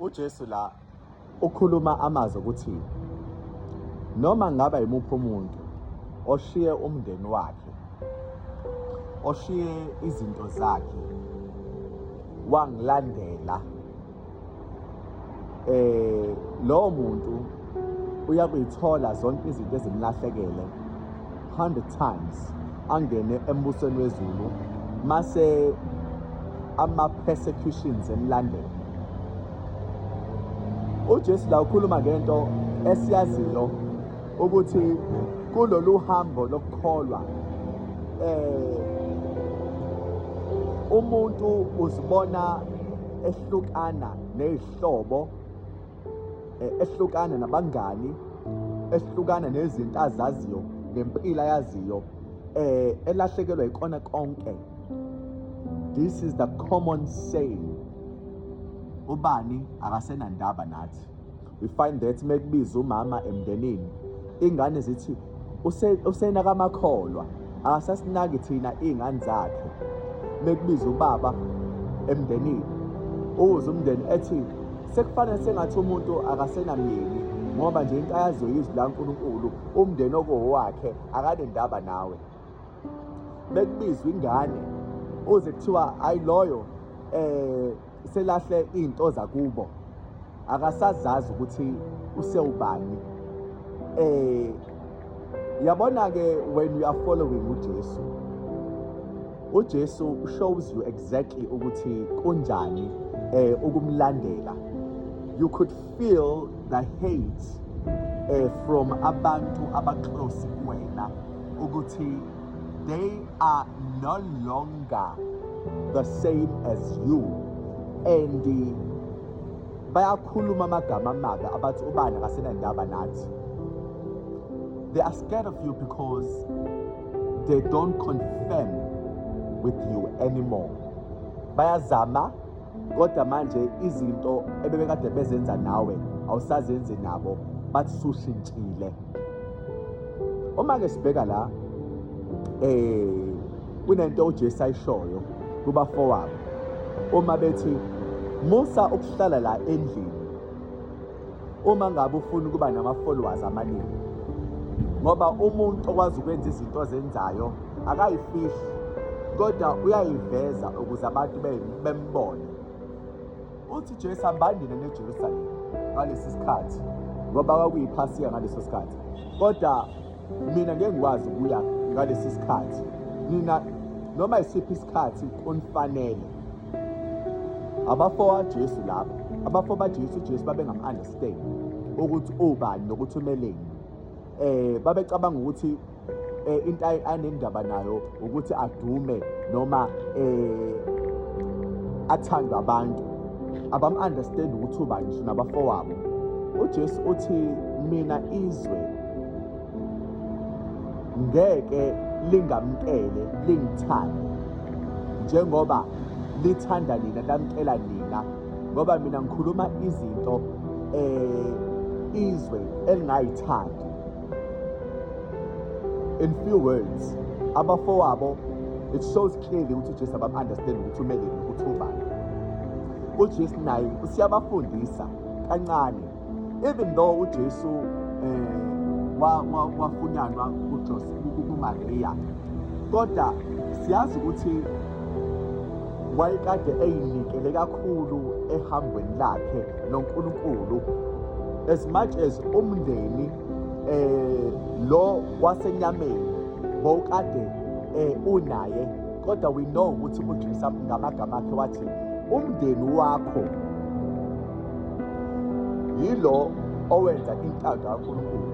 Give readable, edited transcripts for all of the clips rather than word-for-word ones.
UJesu la ukhuluma amazwi ukuthi noma ngaba yimuphi umuntu oshiye umndeni wakhe, oshiye izinto zakhe, wangilandela, lowo muntu uyakuyithola zonke izinto ezimlahlekele 100 times, angene embusweni wezulu mase ama-persecutions emlandela. UJesu la ukhuluma ngento esiyaziyo ukuthi kulolu hambo lokukholwa umuntu uzibona ehlukana nezihlobo, ehlukana nabangani, ehlukana nezinto azaziyo nempilo ayaziyo, elahlekelwa ikona konke. This is the common saying, ubani akasenandaba nathi. We find that mekubiza umama emndenini, ingane zithi usenakamakholwa, akasasinaki thina iy'ngane zakhe. Mekubiza ubaba emndenini, uze umndeni ethi sekufanele sengathi umuntu akasenamyeni, ngoba nje into ayaziyo izwi laNkulunkulu, umndeni okowakhe akanendaba nawe. Bekubizwa ingane, uze kuthiwa ayi loyo selahle into zakubo, akasazazi ukuthi usewubani. Yabona ke, when you are following uJesu, uJesu shows you exactly ukuthi kunjani ukumlandela. You could feel the hate from abantu abaclose kuwena, ukuthi they are no longer the same as you, and bayakhuluma amagama amabi, abathi ubani akasenandaba nathi. They are scared of you because they don't confirm with you anymore. Bayazama, kodwa manje izinto ebebekade bezenza nawe awusazenzi nabo, bathi sushintshile. Uma ke sibheka la, kunento uJesu ayishoyo kubafowabo uma bethi musa ukuhlala la endlini uma ngabe ufuna ukuba nama-followers amaningi, ngoba umuntu okwazi ukwenza izinto azenzayo akayifihli, kodwa uyayiveza ukuze abantu bembone. Uthi Jesu, hambani nina neJerusalem ngalesi sikhathi, ngoba kwakuyiphasika ngaleso sikhathi, kodwa mina ngeke ngikwazi ukuya ngalesi sikhathi. Nina noma isiphi isikhathi kunifanele. Abafo Jesu lapha, abafo baJesu, uJesu babengam-understand ukuthi ubani nokuthi umeleni. Babecabanga ukuthi into anendaba nayo ukuthi adume noma athandwe abantu. Abam-understand ukuthi ubani ngisho nabafowabo. UJesu uthi mina izwe ngeke lingamkele lingithande njengoba lithanda nina, lamkela nina, ngoba mina ngikhuluma izinto izwe elingayithandi. In few words, abafowabo, it shows clearly ukuthi uJesu abam-understand ukuthi umeleni, ukuthi ubani. UJesu naye usiyabafundisa kancane, even though uJesu wafunyanwa kuMaria, kodwa siyazi ukuthi wayekade eyinikele kakhulu ehambweni lakhe noNkulunkulu. As much as umndeni lo wasenyameni bowukade unaye, kodwa we know ukuthi uJesu ngamagama akhe wathi umndeni wakho yilo owenza intando kaNkulunkulu.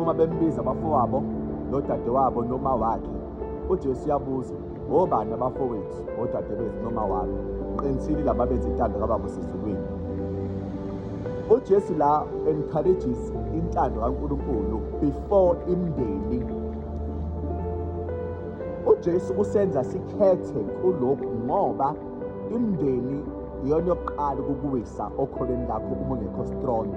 Uma bembiza abafowabo nodadewabo noma wakhe, uJesu uyabuza, obani abafowethu, odadewethu noma wami? Qinisile, laba benza intando kaBaba osezulwini. UJesu la encourages intando kaNkulunkulu before imndeni. UJesu usenza sikhethe kulokhu, ngoba imndeni iyona yokuqala ukukuwisa okholweni lakho uma ungekho strong,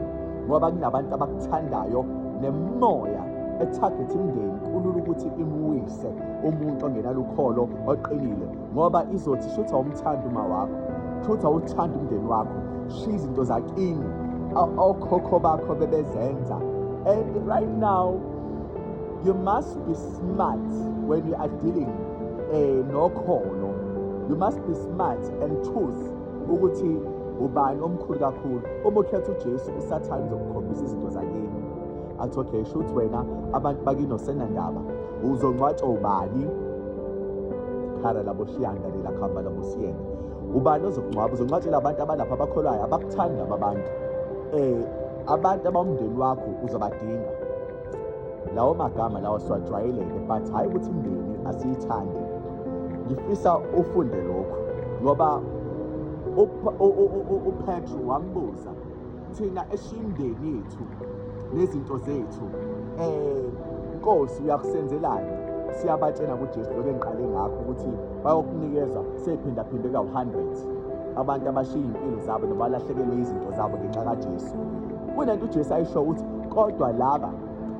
ngoba kunabantu abakuthandayo nemoya etarget imndeni. Kulula ukuthi imwise umuntu ongenalukholo oqinile, ngoba izothi shuthi awumthandi uma wakho, shuthi awuthandi umndeni wakho. Ushiya izinto zakini okhokho bakho bebezenza. And right now you must be smart when you are dealing nokholo. You must be smart and choose ukuthi ubani omkhulu kakhulu. Uma ukhetha uJesu, uSathane uzokukhombisa izinto zakini, athi okay, shuthi wena abantu bakini osenandaba, uzongcwatshwa ubani? Khara labo shiyanda lela khamba labo siyena, ubani ozokungcwaba? Uzongcwatshela abantu abalapha abakholwayo abakuthandi laba bantu. Abantu abawumndeni wakho uzobadinga. Lawo magama lawo siwajwayeleke, but hhayi ukuthi imndeni asiyithandi. Ngifisa ufunde lokhu ngoba uPetru wambuza, thina eshiya imndeni yethu nezinto zethu, Nkosi, uyakusenzelani? Siyabatshena kuJesu lokho engiqale ngakho ukuthi bayokunikeza seyiphindaphinde kawu-100 abantu abashiya iy'mpilo zabo noma balahlekelwe izinto zabo ngenxa kaJesu. Kunento uJesu ayisho ukuthi kodwa laba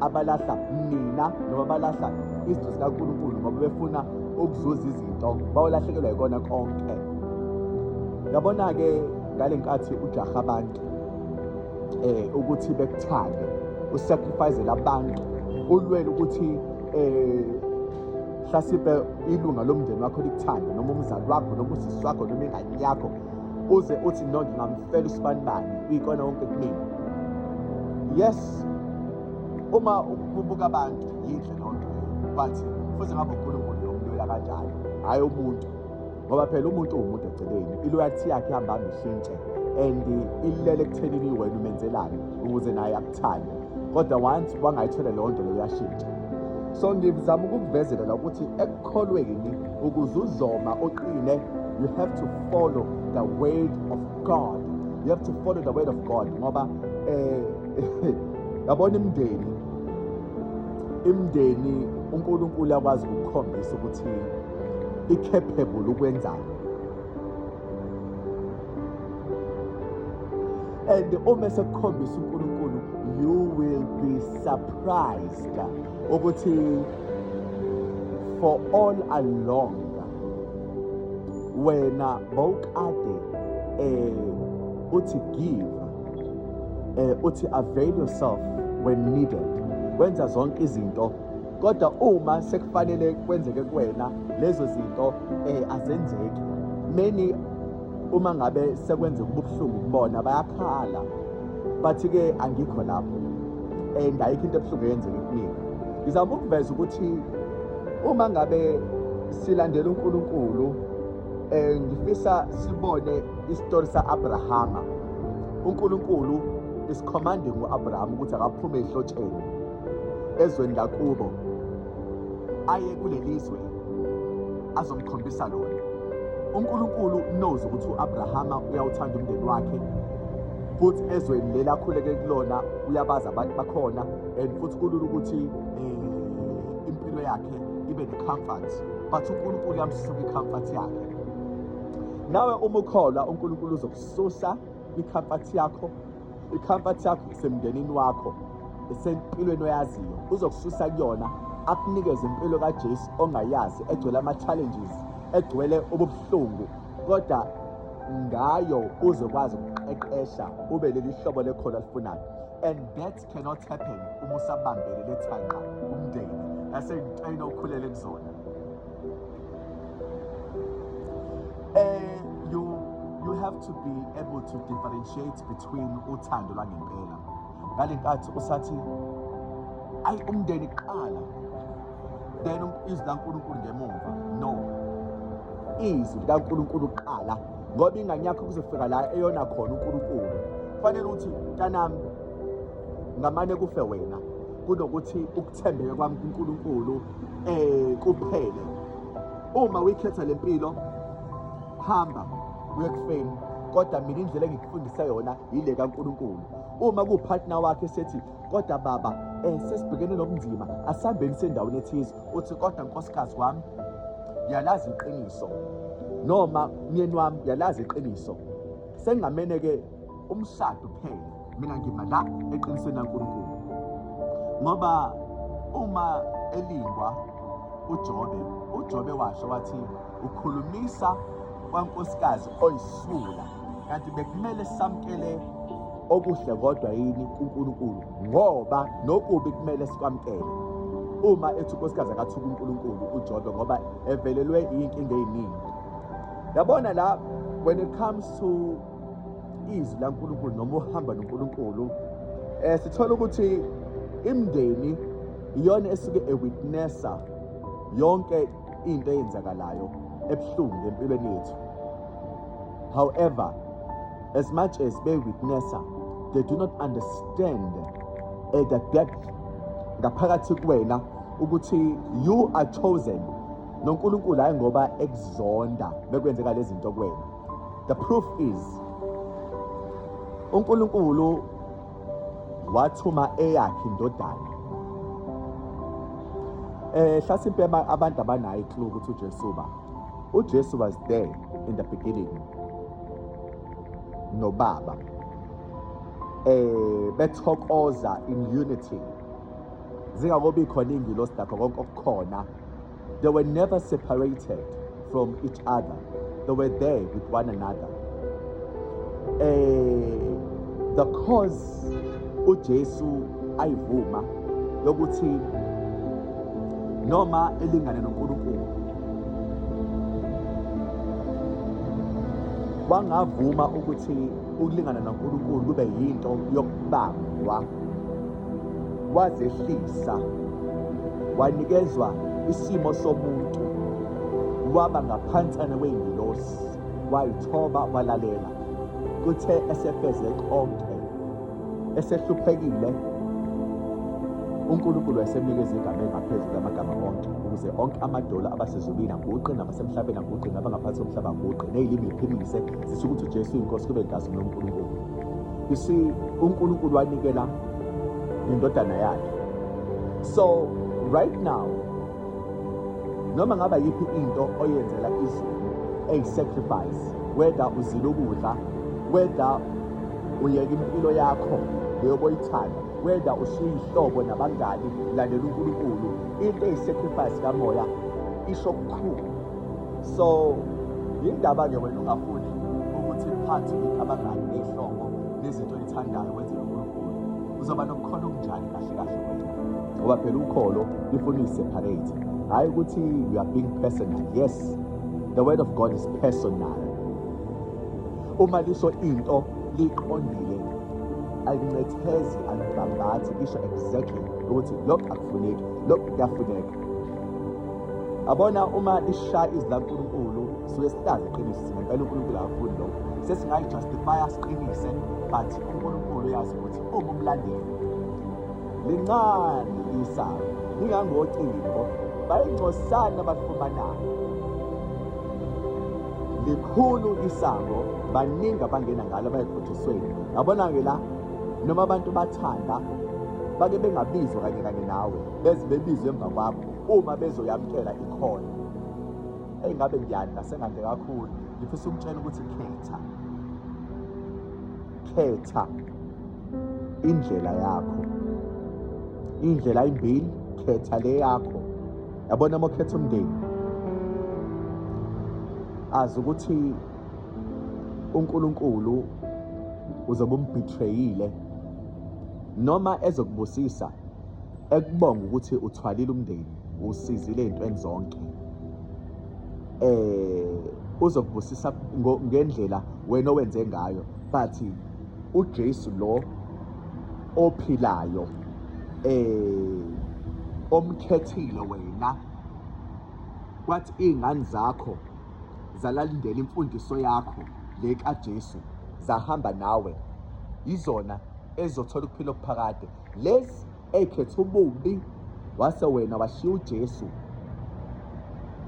abalahla mina noma balahla izinto zikaNkulunkulu ngoba befuna ukuzuza izinto bayolahlekelwa yikona konke. Yabona-ke, ngale nkathi ujaha abantu ukuthi bekuthande, usacrifice abantu, ulwele ukuthi hlasipe ilunga lomndeni wakho likuthande, noma umzali wakho, noma usisi wakho, noma ingane yakho, uze uthi no, ngingamfela usibanibani, uyikona wonke kumina. Yes, uma ubuka abantu yinhle leyo nto leyo, but futhi ngabe uNkulunkulu yomlwela kanjalo, hhayi umuntu, ngoba phela umuntu uwumuntu egcineni, iloyalty yakhe ihamba hambe ishintshe and ilele ekuthenini wena umenzelani ukuze naye akuthande. Kodwa once wangayithola leyo nto leyo, uyashintsha. So ngizama ukukuvezela la ukuthi ekukholweni, ukuze uzoma uqine, you have to follow the word of God. You have to follow the word of God, ngoba yabona imindeni uNkulunkulu uyakwazi ukukhombisa ukuthi i-capable ukwenzani. And uma esekukhombisa uNkulunkulu, you will be surprised ukuthi for all along wena bowukade uthi give, uthi avail yourself when needed, wenza zonke izinto, kodwa uma sekufanele kwenzeke kuwena lezo zinto azenzeki. Many, uma ngabe sekwenzeka ubuhlungu kubona, bayakhala, bathi ke angikho lapho and ayikho into ebuhlungu eyenzeke kumina. Ngizama ukuveza ukuthi uma ngabe silandela uNkulunkulu, ngifisa sibone isitori sa-Abrahama. uNkulunkulu is commanding u-Abraham ukuthi akaphume ehlotsheni ezweni lakubo aye kulelizwe azomkhombisa lona. uNkulunkulu knows ukuthi u-Abrahama uyawuthanda umndeni wakhe, futhi ezweni leli akhuleke kulona uyabazi abantu bakhona, and futhi kulula ukuthi impilo yakhe ibe ne-comfort, but uNkulunkulu uyamsusa kwi-comfort yakhe. Nawe uma ukholwa, uNkulunkulu uzokususa kwi-comfort yakho. I-comfort yakho isemndenini wakho, isempilweni oyaziyo, uzokususa kuyona akunikeze impilo kaJesu ongayazi, egcwele ama-challenges, egcwele ububuhlungu, kodwa ngayo uzokwazi ukuqeqesha ube leli hlobo lekholo alifunayo. And that cannot happen uma usabambele lethanqa umndeni naseyintweni okhulele kuzona. You have to be able to differentiate between uthando lwangempela ngale nkathi usathi ayi umndeni kuqala, then izwi laNkulunkulu ngemuva. No, izwi likaNkulunkulu kuqala, ngoba ingane yakho kuzofika la eyona khona uNkulunkulu. Kufanele ukuthi mntanami ngamane kufe wena kunokuthi ukuthembeka kwami kuNkulunkulu kuphele. Uma uyikhetha lempilo, hamba uye kufeni, kodwa mina indlela engikufundisa yona yile kaNkulunkulu. Uma kuwupartner wakhe sethi kodwa baba, sesibhekene nobunzima, asihambeni sendaweni ethize, uthi kodwa nkosikazi wami, ngiyalazi iqiniso, noma myeni wami, ngiyalazi iqiniso, sengingamene-ke umshado kuphela, mina ngima la eqinisweni laNkulunkulu. Ngoba uma elingwa uJobe, uJobe washo wathi ukhulumisa kwankosikazi oyisula. Kanti bekumele samkele okuhle kodwa yini kuNkulunkulu, ngoba nokubi kumele sikwamkele. Uma ethi unkosikazi akathuka uNkulunkulu uJobe ngoba evelelwe iy'nkinga ey'ningi. Yabona la, when it comes to izwi laNkulunkulu noma uhamba noNkulunkulu, sithola ukuthi imndeni iyona esuke ewitnessa yonke into eyenzakalayo ebuhlungu empilweni yethu. However, as much as be-witnessa, they do not understand the depth ngaphakathi kuwena ukuthi you are chosen noNkulunkulu, hayi ngoba ekuzonda bekwenzeka lezi zinto kuwena. The proof is uNkulunkulu wathuma eyakhe indodana. Hlasimpe abantu abanayo iclue ukuthi uJesu ba uJesu was there in the beginning noBaba, bethokoza in unity, zingakobi khona ingilosi nakho konke okukhona. They were never separated from each other, they were there with one another. The cause uJesu ayivuma yokuthi noma elingane noNkulunkulu, wangavuma ukuthi ukulingana noNkulunkulu kube yinto yokubangwa, wazehlisa, wanikezwa isimo somuntu, waba ngaphansana kwey'ngilosi, wayithoba, walalela. Kuthe esefeze konke, esehluphekile, uNkulunkulu wayesemnikeza igama elingaphezu kwamagama onke, ukuze onke amadolo abasezulwini aguqe, nabasemhlabeni aguqe, nabangaphansi komhlaba aguqe, ney'limi liphimise zisho ukuthi uJesu uyinkosi, kube inkazimulo kuNkulunkulu. You see, uNkulunkulu wanikela ngendodana yakhe. So right now, noma ngaba yiphi into oyenzela izulu eyi-sacrifice, whether uzila ukudla, whether uyeka impilo yakho leyo boyithanda, whether ushiya iy'hlobo nabangani landela uNkulunkulu, into eyi-sacrifice kamoya isho okukhulu. So yindaba-ke wena ungafuni ukuthi phathi with abangani ney'hlobo nezinto oyithandayo wenzele uNkulunkulu, uzoba nokukholwa okunjani kahle kahle wena? Ngoba phela ukholo lifuna uyi-separate, hhayi ukuthi you are being personal. Yes, the word of God is personal. Uma lisho into liqondile, alincethezi, alibambathi, lisho exactly ukuthi lokhu akufuneki, lokhu kuyafuneka. Yabona, uma lishaya izwi laNkulunkulu suke silazi iqiniso ngempela uNkulunkulu akafuni lokho, sesingayijustifya siqinise, but uNkulunkulu uyazi ukuthi uma umlandeli lincane isango lingangocingo, bayingcosana abafumanayo. Likhulu isango, baningi abangena ngalo abayebhujisweni. Yabona-ke la, noma abantu bathanda bake bengabizwa kanye kanye nawe, beze bebizwe emva kwakho uma bezoyamukela ikhona. Eyi, ngabe ngiyanda sengande kakhulu. Ngifisa ukutshela ukuthi khetha, khetha indlela yakho. Indlela imbili, khetha le yakho. Yabona, uma ukhetha umndeni, azi ukuthi uNkulunkulu uzobe umbetrayile noma ezokubusisa ekubonga ukuthi uthwalile umndeni, usizile ey'ntweni zonke. Uzokubusisa ngendlela wena owenze ngayo, but uJesu lo ophilayo omkhethile wena, kwathi iy'ngane zakho zalalindela imfundiso yakho le kaJesu, zahamba nawe, yizona ezizothola ukuphila okuphakade. Lezi ey'khetha ububi wase wena washiya uJesu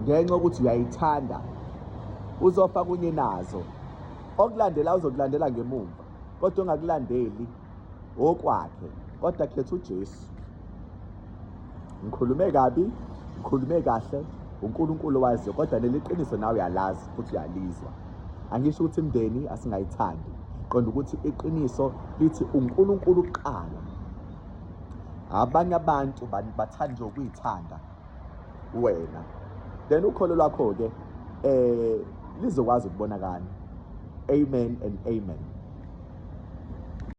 ngenxa yokuthi uyayithanda, uzofa kunye nazo. Okulandela uzokulandela ngemumva, kodwa ongakulandeli okwakhe, kodwa khetha uJesu. Ngikhulume kabi, ngikhulume kahle, uNkulunkulu waziyo, kodwa leli qiniso nawe uyalazi futhi uyalizwa. Angisho ukuthi imndeni asingayithandi, qonda ukuthi iqiniso lithi uNkulunkulu kuqala. Abanye abantu bathanda nje ukuyithanda wena, then ukholo lwakho-ke lizokwazi ukubonakala. Amen and amen.